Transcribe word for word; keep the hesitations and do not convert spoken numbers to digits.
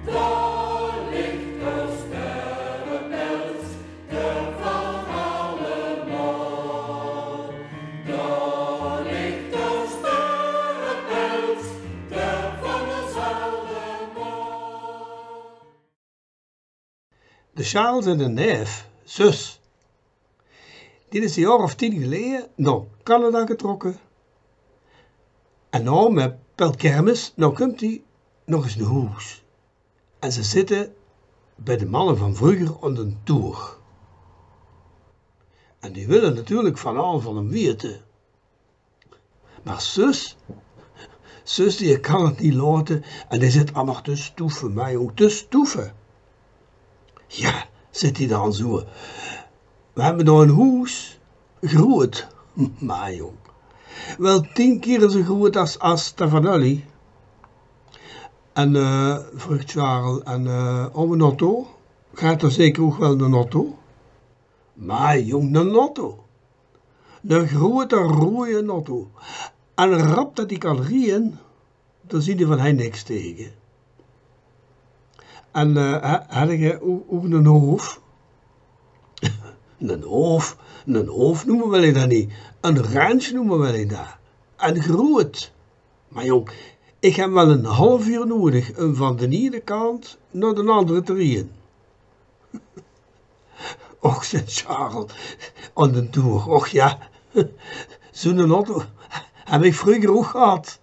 Dao ligt de sterrepels, de van allemaol. Dao ligt de sterrepels, de van ós allemaol. De Sjaal ziene neef, Zus. Die is e jaor of tien geleje nao Canada getrokke. En noe, mèt Pèlkermis, noe kump die nog ins nao hoes. En ze zitte bij de manne van vreuger aon den toer. En die wille natuurlik van al van häöm weite. Mer Zus, Zus, die kan 't neet laote en die zit allemer te stoefe, mer jóng, te stoefe. Jao, zit die dan zoe. We hebbe dao e hoes, groeët, mer jóng. Wel tien kier zoe groeët as, as det van uch. En, eh, vreug Charel, en, eh, ome Otto? Geit d'r zeker ouch wel 'nen Otto? Mer jóng, 'nen Otto. 'Ne groeëte roeje Otto. En rap det die kan rieje, dao zeen die van hei niks tege. En, eh, ha-, hadde ge ouch, ouch 'nen hoof? 'Nen hoof, 'nen hoof neume we det neet. 'Ne ranch neume we det. En groeët. Mer jóng, ich heb wel 'n haaf oer nudig um van de eine kant nao de andere te rieje. Och, zit Charel aon den toer. Och jao, zoe'n Otto heb ich vreuger ouch gehad.